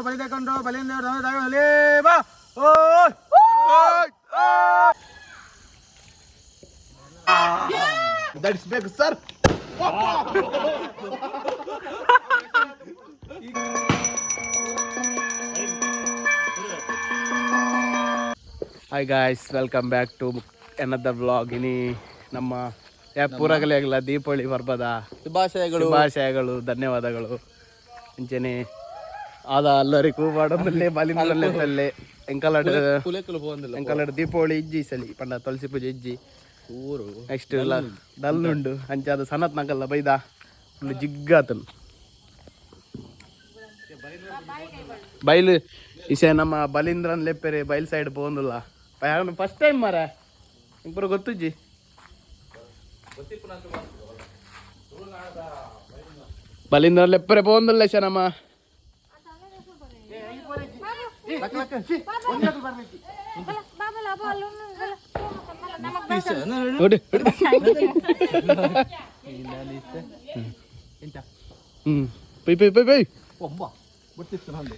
ಬಲಿ ತಕೊಂಡ್ರು ಬಲಿಯಿಂದ ಬಾ ಓ. ದಡಿಸ್ಬೇಕು sir. Hi guys, welcome back to another vlog. ಇನಿ ನಮ್ಮ ಪೂರಗಲೆಗಳ ದೀಪಾವಳಿ ಪರ್ಬದ ಶುಭಾಶಯಗಳು. ಶುಭಾಶಯಗಳು, ಧನ್ಯವಾದಗಳು. ಅಂಚನೆ ಆದ ಅಲ್ಲರಿಗೂ ಬಾಡೊಂದಲ್ಲೇ ಬಲಿಂದಲ್ಲೇ ತಲ್ಲೆ ಎಂಕಲಾಡ್. ಕುಲೆಕುಲು ಪೋಂದಿಲ್ಲ. ಎಂಕಲಾಡ್ ದೀಪಾವಳಿ ಇಜ್ಜಿ ಈ ಸಲಿ ಪಂಡ ತುಳಸಿ ಪೂಜೆ ಇಜ್ಜಿ. ಊರು. ನೆಕ್ಸ್ಟ್ ಡಲ್ ಉಂಡು. ಅಂಚಾದ ಸನತ್ ನಕಲ್ಲ ಬೈದ ಫುಲ್ ಜಿಗ್ಗಾತನು ಬೈಲು. ಇಸೆ ನಮ್ಮ ಬಲೀಂದ್ರನ್ ಲೆಪ್ಪೆರೆ ಬೈಲ್ ಸೈಡ್ ಪೋಂದುಲ್ಲ. ಫಸ್ಟ್ ಟೈಮ್ ಮಾರ, ಇಂಪುರ ಗೊತ್ತುಜ್ಜಿ. ಬಲೀಂದ್ರನ್ ಲೆಪ್ಪರೆ ಪೋಂದುಲ್ಲ ಇಸೆ ನಮ್ಮ. ನೋಡಿ. ಹ್ಮ್ ಪೈ ಪೈ ಪೈ ಪೈ. ಒಂಬ ಗೊತ್ತಿತ್ತು ನಂದು.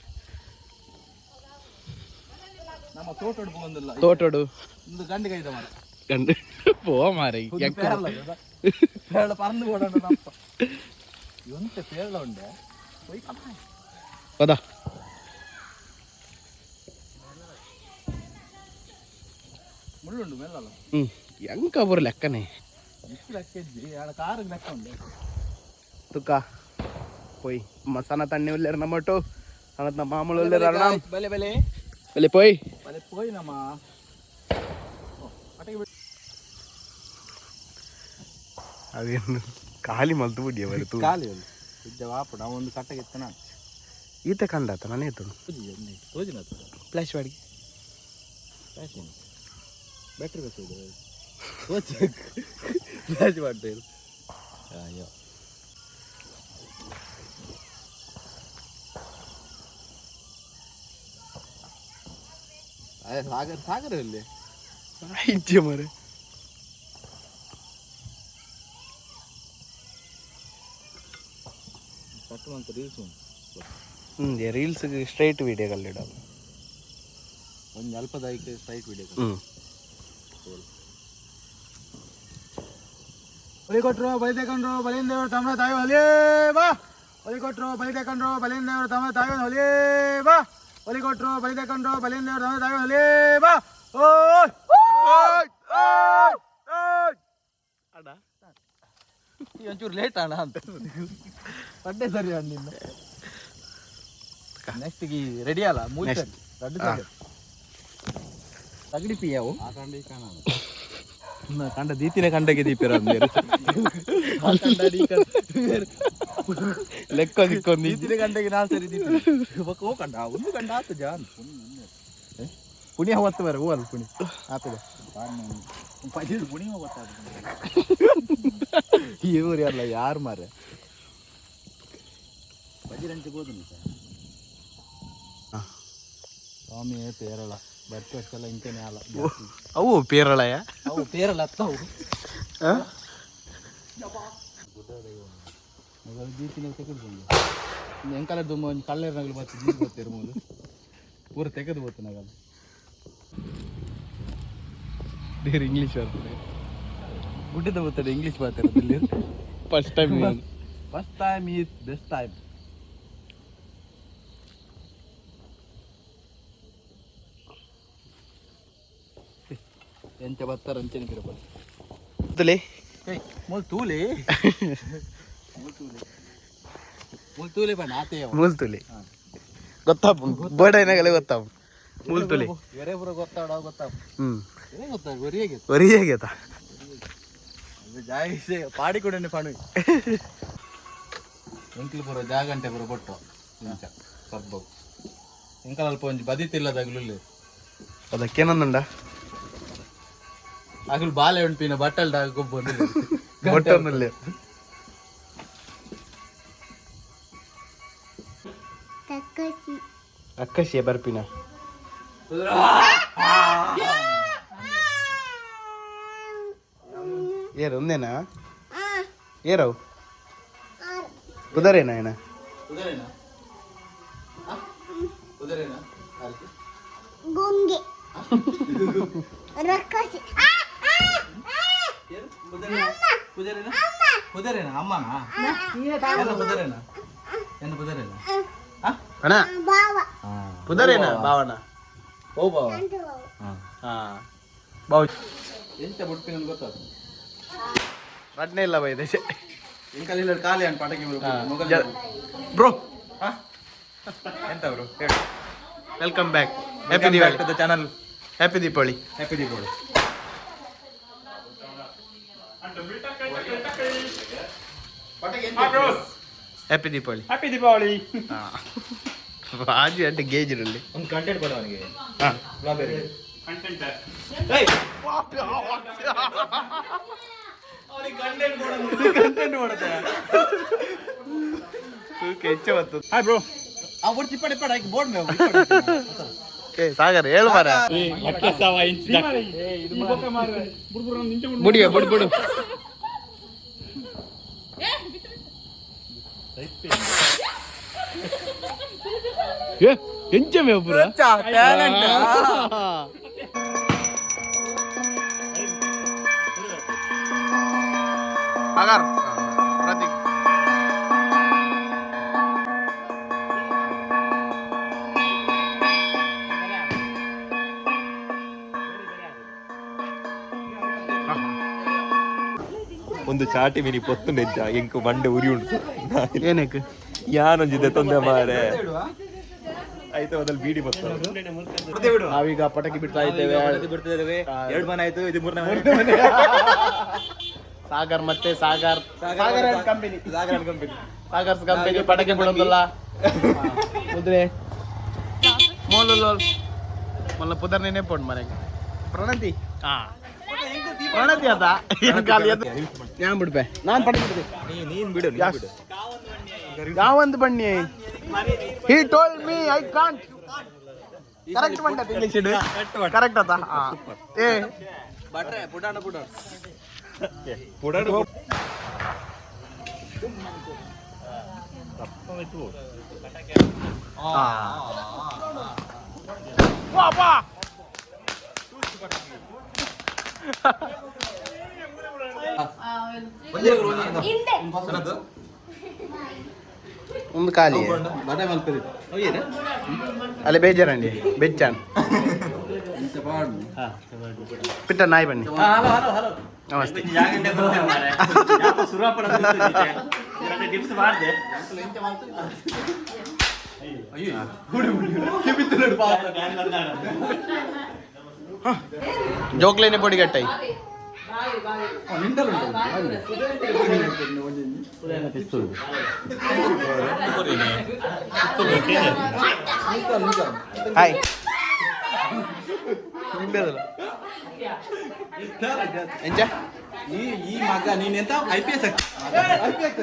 ನಮ್ಮ ತೋಟೋಡು ಪೋಂದಿಲ್ಲ. ತೋಟೋಡು. ಒಂದು ಗಂಡು ಕೈದ ಮರ. ಗಂಡು ಪೋ ಮಾರೆ. ಪೇರಲ ಪೇರಳ ಪರಂದು ಕೊಡೋಣ ನಪ್ಪ. ಎಂತ ಪೇರಳ ಉಂಡೆ. ಹೌದಾ? ಮುಳ್ಳುಂಡು ಮೆಲ್ಲಲ್ಲ. ಹ್ಮ್ ಎಂಕ ಬರ ಲೆಕ್ಕನೆ. ಇಷ್ಟು ಲೆಕ್ಕ ಇಜ್ಜಿ ಆಡ ಕಾರಿಗೆ ಲೆಕ್ಕ ಉಂಡೆ. ತುಕ್ಕ ಪೋಯ್ ಸನ ತಣ್ಣಿ ಉಲ್ಲೇರು ನಮ್ಮಟು ಸನತ್ ನಮ್ಮ ಮಾಮೂಲು ಉಲ್ಲೇರು ಅಣ್ಣ. ಬಲೆ ಬಲೆ. ಬಲೆ ಪೋಯ್. ಬಲೆ ಪೋಯ್ ನಮ್ಮ. ಅದೇನು ಖಾಲಿ ಮಲ್ತು ಬಿಡಿ ಅವರು ತೂ. ಖಾಲಿ ಉಂಡು ಇದ್ದ ವಾಪು ನಾವು ಒಂದು ಕಟ್ಟಗೆ ಇತ್ತನ. ಈತ ಕಂಡಾತ ನಾನೇ ಎತ್ತು. ತೋಜಿನ. ಫ್ಲ್ಯಾಶ್ ಬಾಡಿಗೆ. ಬ್ಯಾಟ್ರಿ ಗೊತ್ತಿದೆ, ಫ್ಲಾಶ್ ಮಾಡ್ತಾ. ಅಯ್ಯೋ. ಸಾಗರ್ ಸಾಗರ ಇಲ್ಲಿ. ಇಜ್ಜೆ ಮಾರೆ. ಕಟ್ ಮಂತ್ ರೀಲ್ಸ್ ಉಂಟು. ಹ್ಞೂ ರೀಲ್ಸ್ ಸ್ಟ್ರೈಟ್ ವೀಡಿಯೋ ಕಲ್ಲಿಡೋದು. ಒಂದು ಅಲ್ಪದ ಐಕ್ ಸ್ಟ್ರೈಟ್ ವಿಡಿಯೋ. ಹ್ಞೂ. ಬಲಿ ಕೊಟ್ಟರು ಬಲಿ ತಕೊಂಡ್ರು ಬಲಿಯಿಂದ ತಮ್ಮ ತಾಯಿ ಹೊಲಿಯೇ ಬಾ. ಬಲಿ ಕೊಟ್ಟರು ಬಲಿ ತಕೊಂಡ್ರು ಬಲಿಯಿಂದ ತಮ್ಮ ತಾಯಿ ಹೊಲಿಯೇ ಬಾ. ಬಲಿ ಕೊಟ್ಟರು ಬಲಿ ತಕೊಂಡ್ರು ಬಲಿಯಿಂದ ತಮ್ಮ ತಾಯಿ ಹೊಲಿಯೇ ಬಾ. ಓ. ಒಂಚೂರು ಲೇಟ್ ಅಣ್ಣ ಅಂತ ಪಡ್ಡೆ ಸರಿ ಅಣ್ಣ. ನೆಕ್ಸ್ಟ್ ರೆಡಿ ಅಲ್ಲ ಮೂರು ಸರಿ ದೊಡ್ಡ ಸರಿ ತಗಡಿ ಪಿಯಾವು ಕಂಡ ದೀತಿನ ಕಂಡಗೆ ದೀಪಿರ. ಲೆಕ್ಕ ಸಿಕ್ಕೊಂದು. ದೀತಿನ ಕಂಡಗೆ ನಾ ಸರಿ ದೀಪಿ ಬೊಕ್ಕ ಕಂಡ ಒಂದು ಕಂಡ ಆತು ಜಾನ್. ಪುಣ್ಯ ಹೊತ್ತು ಬರ ಹೂವಲ್ಲ ಪುಣಿ ಆತದ ಪುಣ್ಯ ಗೊತ್ತಾದ. ಇವರು ಅಲ್ಲ ಯಾರು ಮಾರೆ ಬಜಿರಂಚೆ ಗೋಧಿ ಸ್ವಾಮಿ ಪೇರಳ ಬರ್ತಿ ವರ್ಷ ಇಂಚನೆ ಅಲ್ಲ. ಅವು ಪೇರಳಯ. ಅವು ಪೇರಳ ಅತ್ತವು. ದೀತಿನ ತೆಗೆದು ಎಂಕಲ ದುಮ್ಮ ಒಂಜಿ ಕಳ್ಳೇರ್ ನಗಲು ಬತ್ತಿ ದೀತಿ ಬತ್ತೀರು ಮೂಲು ಪೂರ ತೆಗೆದು ಬೋತು ನಗಲು. ಬೇರೆ ಇಂಗ್ಲೀಷ್ ಬರ್ತದೆ. ಗುಡ್ಡದ ಬರ್ತದೆ ಇಂಗ್ಲೀಷ್ ಮಾತಾಡೋದಿಲ್ಲ. First time. First time is best time. ಎಂಚ ಬತ್ತಾರ ಅಂಚನೆ ಪಿರಪಡಿ. ಮೂಲ್ ತೂಲಿ ಮೂಲ್ ತೂಲಿ ಮೂಲ್ ತೂಲಿ ಬಣ್ಣ ಆತೇ. ಮೂಲ್ತುಲಿ ಗೊತ್ತಾಪು ಬೋರ್ಡ್ ಗೊತ್ತಾಪು ಮೂಲ್ತುಲಿ. ಬೇರೆ ಪೂರ ಗೊತ್ತಾಡ ಗೊತ್ತಾಪ. ಹ್ಞೂ. ಏನೇ ಗೊತ್ತಾಗ ಒರಿಯಾಗೆ. ಒರಿಯಾಗೇತ. ಜಾಯಿಸೆ ಪಾಡಿ ಕೂಡ ಪಣು ಎಂಕ್ಲು ಪೂರ ಜಾಗಂಟೆ ಪೂರ ಬೊಟ್ಟು ಇಂಚ ಪಬ್ಬು ಎಂಕಲ್ ಅಲ್ಪ ಒಂಜಿ ಬದಿತಿಲ್ಲದಾಗಲು. ಅದಕ್ಕೇನಂದುಂಡ? ಅಗಲು ಬಾಲೆ ಉಂಪಿನ ಬಟ್ಟಲ್ ಗೊಬ್ಬ. ಬೊಟ್ಟೊಂದುಲ್ಲೆ. ಅಕ್ಕಶಿಯ ಬರ್ಪಿನ. ಏರು ಒಂದೇನಾ? ಏರವು ಪುದರೇನಾ ಏನ? ಪುದರೇನ ಅಮ್ಮನ ಎನ್ನ ಪುದರೇನ ಎನ್ನ ಪುದರೇನ? ಅಣ್ಣ, ಪುದರೇನ ಭಾವನ? ಓ ಬಾವ. ಹಾ, ಬಾವ್. ಎಂತ ಬುಡ್ಪಿನ ಗೊತ್ತಾದ? ರಡ್ನೆ ಇಲ್ಲ ಬೈ ದೇಶ. ಎಂಕಲ್ ಖಾಲಿ ಅನ್ ಪಟಕಿ. ಬ್ರೋ. ಎಂತ ಬ್ರೋ, ಹೇಳು. Welcome back, happy Diwali. To the channel. Happy Deepavali. Happy Deepavali. Happy Deepavali. Happy Deepavali. Raju అంటే ಗೇಜ್ ಇರಲಿ. ಒಂದು ಕಂಟೆಂಟ್ ಕೊಡು ಅವನಿಗೆ. ಹಾ. ಕಂಟೆಂಟ್. ಕಂಟೆಂಟ್ ಮಾಡುತ್ತೆ. ಹೆಚ್ಚು ಬರ್ತದೆ. Hi bro. ಆ ಬೋರ್ಡ್ ಚಿಪ್ಪಡೆ ಪಡ ಬೋರ್ಡ್ ಮೇವು. ಏ ಸಾಗರ್, ಹೇಳು ಮಾರ. ಬುಡಿಯ ಬುಡು ಬುಡು. ಏ ಎಂಚಮೆ ಒಬ್ಬರ. ಟ್ಯಾಲೆಂಟ್. ಸಾಗರ್, ಪ್ರತೀಕ್. ಒಂದು ಚಾಟಿ ಮಿನಿ ಪೊತ್ತು ನೆಜ್ಜ ಎಂಕು ಮಂಡೆ ಉರಿ ಉಂಟು. ಏನಕ್ಕೆ? ಯಾನೊಂಜಿದೆ ತೊಂದರೆ ಮಾರೆ ಆಯ್ತು, ಮೊದಲು ಬೀಡಿ ಬತ್ತು. ನಾವೀಗ ಪಟಾಕಿ ಬಿಡ್ತಾ ಇದ್ದೇವೆ. ಬಿಡ್ತಿದ್ದೇವೆ. ಎರಡು ಮನೆ ಆಯ್ತು, ಇದು ಮೂರನೇ ಮನೆ. ಸಾಗರ್ ಮತ್ತೆ Sagar, Sagar and company. Sagar and company. Sagar's company ಪಟಾಕಿ ಬಿಡೋದಿಲ್ಲ. ಮುದ್ರೆ ಮೋಲು ಮೊಲ್ಲ ಪುದರ್ ನೆನೆ ಪೋಂಡ್ ಮನೆಗೆ. ಪ್ರಣತಿ, ಹಾ ಪ್ರಣತಿ ಅದ ಏನ್ ಖಾಲಿ ಅದು. ഞാൻ ಬಿಡ್ಬೆ, ನಾನು ಪಟಾಕಿ ಬಿಡ್ದೆ. ನೀನ್ ಬಿಡು, ನೀನ್ ಬಿಡು. ಯಾವೊಂದು ಬಣ್ಣಿ. He told me I can't. Correct ಬಂಡ ಇಂಗ್ಲಿಷ್ ಕರೆಕ್ಟ್ ಅದ. ಏ. ಬಟ್ರೆ ಪುಡಾಣ ಪುಡಾಣ. ವಾ ವಾ. ಒಂದು ಖಾಲಿ. ಬಟೆ ಮಲ್ಪೆರಿ. ಅಲ್ಲಿ ಬೇಜಾರಂಡಿ ಬೆಚ್ಚಾನ್ ಪಿಟ್ಟ ನಾಯಿ ಬನ್ನಿ. Hello hello hello. Namaste. Tips ಮಾಡಿದೆ. ಜೋಕ್ಲೇನೆ ಪೊಡಿ ಗಟ್ಟೈ. ಹಾಯ್. ಎಂಚ? ಈ ಈ ಮಗ ನೀನ್ ಎಂತ ಐಪಿಎಸ್? ಐಪಿಎಸ್.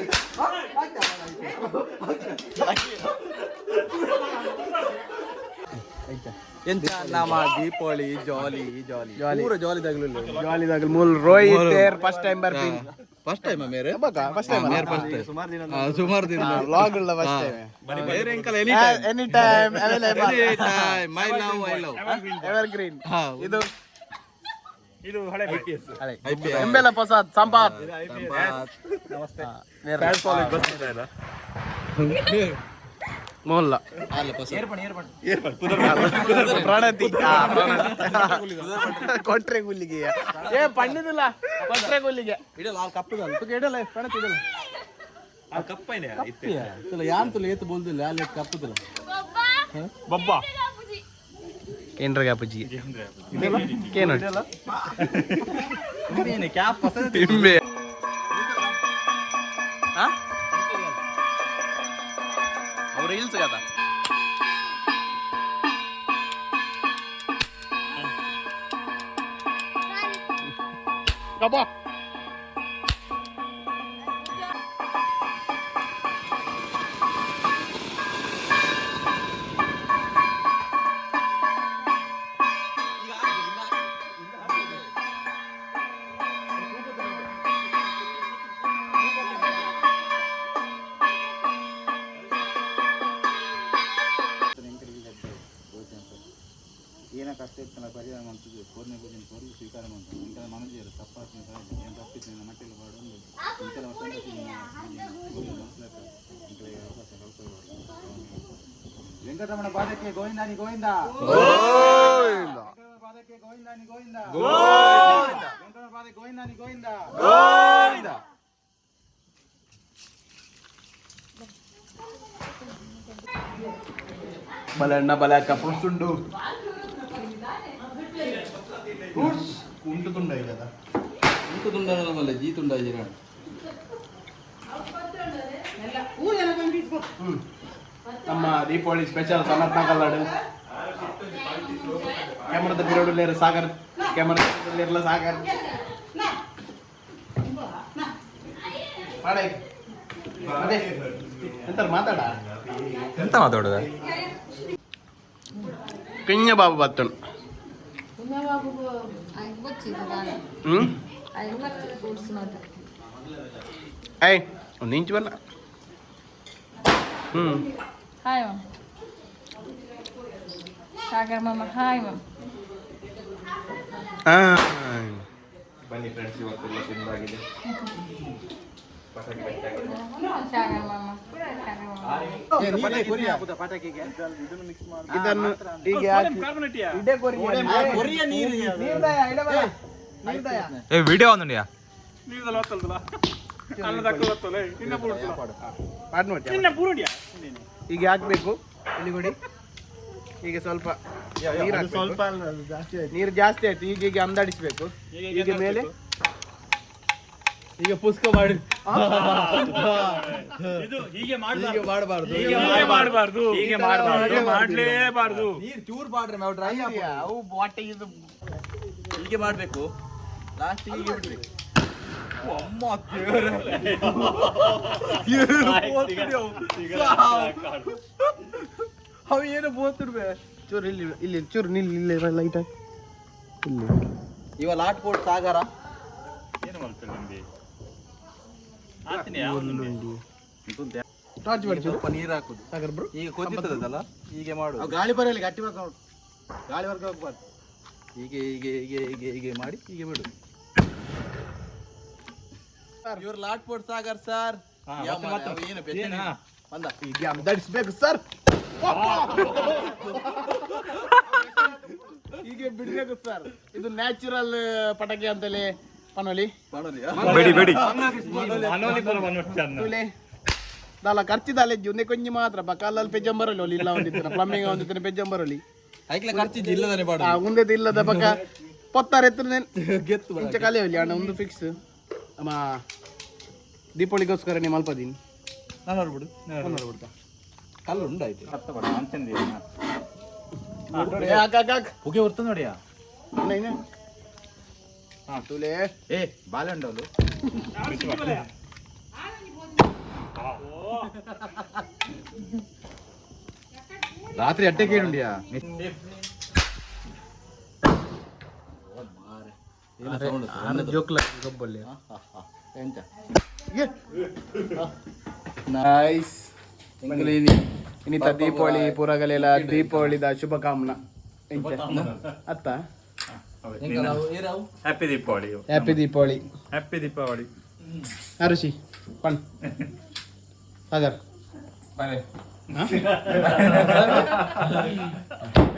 ಎಂತ ನಮ್ಮ ದೀಪಾವಳಿ ಜಾಲಿ ಜಾಲಿ. ಜಾಲಿ. ಪೂರ ಜಾಲಿ ತಗಲು. ಜಾಲಿ ದಾಗಲ್ ಮೂಲ್ ರೋಹಿತ್ ಫಸ್ಟ್ ಟೈಮ್ ಬರ್ತೀನಿ. ಫಸ್ಟ್ ಟೈಮ್ ಮೇರೆ. First time. ಫಸ್ಟ್ ಟೈಮ್, ಸುಮಾರು ದಿನ, ಸುಮಾರು ದಿನ. ವ್ಲಾಗ್ ಉಳ್ಳ ಫಸ್ಟ್ ಟೈಮ್. ಬೇರೆ ಎಂಕಲ್ any time. Any time available. Any time. My love, I love. Ever green ಇದು. ಇದು ಹಳೆ. ಎಂಬೆಲ್ಲ ಪ್ರಸಾದ್ ಸಂಪಾತ್. ನಮಸ್ತೆ. ಮೊಲ್ಲ ಪ್ರಣತಿ ಕೊಟ್ರೆ ಗುಲ್ಲಿಗೆ. ಏ ಪಣ್ಣಿದಿಲ್ಲ, ಕೊಟ್ರೆ ಗುಲ್ಲಿಗೆ. ಇಡಲ್ಲ, ಆ ಕಪ್ಪು ಇಡಲ್ಲ, ಪ್ರಣತಿ ಇಡಲ್ಲ. ಕಪ್ಪಿಯ ಯಾನ್ ತುಲ ಏತು ಬೋಲ್ದಿಲ್ಲ ಅಲ್ಲಿ ಕಪ್ಪುದಿಲ್ಲ. ಬೊಬ್ಬ. ಕೇಂದ್ರ ಅಪ್ಪಜ್ಜಿ ಕೇನು. ಕ್ಯಾಪ್. ಇಂಬೆ ಅವ್ರು ರೀಲ್ಸ್ కదా. ಅಬ್ಬಾ. ಏನ ಕಷ್ಟ ಇತ್ತಲ್ಲ ಪರಿಹಾರ ಮಾಡ್ತಿದ್ವಿ. ಪೂರ್ಣ ಪೂಜೆ ಪೂರ್ಣ ಸ್ವೀಕಾರ ಮಾಡ್ತಾರೆ. ಇಂಥ ಮನಜಿಯರು ತಪ್ಪಾತ್ಮ ಏನು ತಪ್ಪಿತ್ತು ನನ್ನ ಮಟ್ಟಿಗೆ ಪಾಡೊಂದು ಇಂಥ ಅವಕಾಶ ಕಲ್ಪನೆ. ವೆಂಕಟರಮಣ ಪಾದಕ್ಕೆ ಗೋವಿಂದಾನಿ ಗೋವಿಂದ, ವೆಂಕಟರಮಣ ಪಾದಕ್ಕೆ ಗೋವಿಂದಾನಿ ಗೋವಿಂದ, ವೆಂಕಟರಮಣ ಪಾದಕ್ಕೆ ಗೋವಿಂದಾನಿ ಗೋವಿಂದ. ಬಲೆ ಅಣ್ಣ, ಬಲೆ ಅಕ್ಕ, ಫ್ರೂಟ್ಸ್ ಉಂಡು. ಫ್ರೂಟ್ಸ್ ಉಂಟು ಈಗ. ಮಲ್ಲ ಜೀತುಂಡ. ನಮ್ಮ ದೀಪಾವಳಿ ಸ್ಪೆಷಲ್ ಸನತ್ನ ಕಲ್ಲಾಡು. ಕ್ಯಾಮ್ರಾದ ಬಿರೋಡು ಲೇರು ಸಾಗರ್, ಕ್ಯಾಮರಾ ಲೇರ್ಲ ಸಾಗರ್. ಮಾಡ ಅದೇ ಎಂತ ಮಾತಾಡ. ಎಂತ ಮಾತಾಡುದ? ಕಿಂಜ ಬಾಬು ಬತ್ತನು. ಹ್ಮ್ ಏಯ್, ಒಂದು ಇಂಚು ಬಲ್ಲ. ಹ್ಮ್ ಹಾಯ್ ಮ್ಯಾಮ್. ಸಾಗರ್ ಮಾಮ, ಹಾಯ್ ಮ್ಯಾಮ್. ಬನ್ನಿ ಫ್ರೆಂಡ್ಸ್, ಇವತ್ತೆಲ್ಲ ತಿಂದಾಗಿದೆ, ಪಟಾಕಿ ಬೆಟ್ಟಾಗಿದೆ. ಸಾಗರ್ ಮಾಮ, ಸಾಗರ್ ಮಾಮ. ಪಟಾಕಿಗೆ ಇದನ್ನು ಹೀಗೆ ಹಾಕಿ ಇಡೆ ಕೊರಿಯ ನೀರ್ದಯ, ಇಡೆ ಬಲ. ನೀರ್ದಯ. ಏ, ವಿಡಿಯೋ ಒಂದುಂಡಿಯಾ? ಪಾಡ್ ನೋಡಿ, ಹೀಗೆ ಹಾಕ್ಬೇಕು. ಇಲ್ಲಿ ಕೊಡಿ. ಹೀಗೆ ಸ್ವಲ್ಪ ನೀರು ಹಾಕ್ಬೇಕು. ಸ್ವಲ್ಪ ಅಲ್ಲ, ಅದು ಜಾಸ್ತಿ ಆಯ್ತು. ನೀರು ಜಾಸ್ತಿ ಆಯ್ತು. ಈಗ ಹೀಗೆ ಅಂದಾಡಿಸ್ಬೇಕು, ಹೀಗೆ ಮೇಲೆ. ಈಗ ಪುಸ್ಕ ಮಾಡಿ. ಇದು ಹೀಗೆ ಮಾಡಬಾರ್ದು. ಮಾಡಬಾರ್ದು. ಹೀಗೆ ಮಾಡಬಾರ್ದು, ಹೀಗೆ ಮಾಡಬಾರ್ದು, ಮಾಡ್ಲೇಬಾರ್ದು. ನೀರು ಚೂರ್ ಪಾಡ್ರೆ ನಾವು ಡ್ರೈ. ಅವು ವಾಟೆ ಇದು. ಹೀಗೆ ಮಾಡ್ಬೇಕು, ಲಾಸ್ಟ್ ಹೀಗೆ ಬಿಡ್ಬೇಕು. ಅಮ್ಮ ದೇವರೇ, ಅವ ಏನು ಬೋತಿಡ್ಬೆ. ಚೂರು ಇಲ್ಲಿ, ಇಲ್ಲಿ ಚೂರು ನಿಲ್ಲಿ, ಇಲ್ಲಿ ಲೈಟ್ ಹಾಕಿ ಇಲ್ಲಿ. ಇವ ಲಾಟ್ ಪೋಟ್ ಸಾಗರ. ಏನು ಮಾಡ್ತಾರೆ ನಿಮ್ಗೆ? ಟಾರ್ಚ್ ಮಾಡಿ. ಸ್ವಲ್ಪ ನೀರು ಹಾಕುದು. ಸಾಗರ್ ಬ್ರೋ. ಈಗ ಕೊದ್ದಿರ್ತದಲ್ಲ, ಹೀಗೆ ಮಾಡುದು. ಅವು ಗಾಳಿ ಬರಲಿ, ಗಟ್ಟಿ ಬರ್ತಾ ನೋಡು. ಗಾಳಿ ವರ್ಗ ಹೋಗ್ಬಾರ್ದು. ಹೀಗೆ ಹೀಗೆ ಹೀಗೆ ಹೀಗೆ ಹೀಗೆ ಮಾಡಿ ಹೀಗೆ ಬಿಡು. ಇವ್ರು ಲಾಟ್ ಪೋಟ್ ಸಾಗರ್ ಸರ್. ಏನು ಬೆಚ್ಚನೆ ಬಂದ. ಹೀಗೆ ಅಂದಾಡಿಸ್ಬೇಕು ಸರ್, ಹೀಗೆ ಬಿಡ್ಬೇಕು ಸರ್. ಇದು ನ್ಯಾಚುರಲ್ ಪಟಾಕಿ ಅಂತಲೇ ಪನೋಲಿ. ಬೇಡಿ ಬೇಡಿ. ತುಲೆ ದಾಲ ಖರ್ಚು ದಾಲೆ ಒಂದೇ ಕೊಂಜಿ ಮಾತ್ರ ಬಕಾಲಲ್ಲಿ ಪೆಜ್ಜಂಬರಲ್ಲಿ ಒಲಿ ಇಲ್ಲ ಒಂದಿತ್ತಿನ ಪ್ಲಂಬಿಂಗ್ ಒಂದಿತ್ತಿನ ಪೆಜ್ಜಂಬರಲ್ಲಿ. ಐಕ್ಲ ಖರ್ಚು ಇಲ್ಲದಾನೆ ಪಾಡು. ಆ ಉಂದೆದ ಇಲ್ಲದ ಬಕ ಪೊತ್ತಾರೆ ಎತ್ತರ. ಗೆತ್ತು. ಇಂಚ ಕಲಿಯವಲ್ಲಿ ಅಣ್ಣ ಒಂದು ಫಿಕ್ಸ್. ಅಮ್ಮ ದೀಪಾವಳಿಗೋಸ್ಕರ ನೀವು ಅಲ್ಪದೀನಿ. ನಾನು ಬಿಡು. ಬಿಡ್ತಾ. ಕಲ್ಲು ಉಂಡಾಯ್ತು. ಹಾಕ್ ಹಾಕ್ ಹಾಕ್. ಹೊಗೆ ಬರ್ತದೆ ನೋಡಿಯಾ. ಇನ್ನ ಇನ್ನ. ತುಲೆ. ಏ, ಬಾಳೆ ಉಂಡಲು. ರಾತ್ರಿ ಅಟ್ಟೆ ಕೇಳುಂಡಿಯಾ. ಜೋಕ್ಲ ಗೊಬ್ಬಲ್ಲಿ. ಎಂತ? ನೈಸ್. ಇನ್ನಿತ ದೀಪಾವಳಿ ಪೂರಗಲೆಲ್ಲ ದೀಪಾವಳಿದ ಶುಭಕಾಮನಾ ಇಂಚ ಅತ್ತ. Happy Deepavali. Happy Deepavali. Happy Deepavali. Arushi ಪಣ್ Sagar.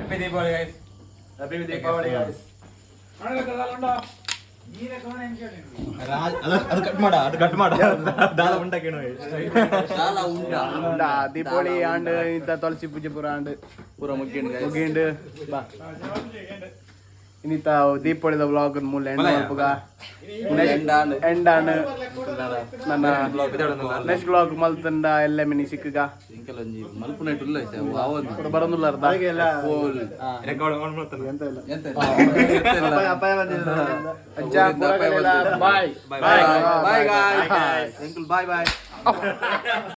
Happy Deepavali guys. Happy Deepavali guys. ಅದು ಕಟ್ ಮಾಡ, ಅದು ಕಟ್ ಮಾಡ. ದಾಲ ಉಂಡಕೇನೋ. ದೀಪಾವಳಿ ಆಂಡ್ ಇಂತ ತುಳಸಿ ಪೂಜೆ ಪೂರ ಆಂಡ್. ಪೂರ ಮುಗ್ಗಿಂಡ್. ಮುಗಿಂಡ್ ಬಾ. ಇನ್ನಿತ ದೀಪಾವಳಿದ ವ್ಲಾಗ್ ಮೂಲ ಎಂಡ್ ಮಲ್ಪುಗ. ಎಂಡ್ ಆಂಡ್ ನನ್ನ ನೆಕ್ಸ್ಟ್ ವ್ಲಾಗ್ ಮಲ್ತಂಡ ಎಲ್ಲ ಮಿನಿ ಸಿಕ್ಕುಗ. ಇಂಕಲೊಂಜಿ ಮಲ್ಪುನೈಟ್ ಉಲ್ಲ ವಾವೊಂದು. ಬರೋದಿಲ್ಲ ಅರ್ಧ. ರೆಕಾರ್ಡ್ ಆನ್ ಮಾಡ್ತಾನೆ. ಎಂತ ಇಲ್ಲ. ಅಜ್ಜ bye. Bye bye guys. Bye boy.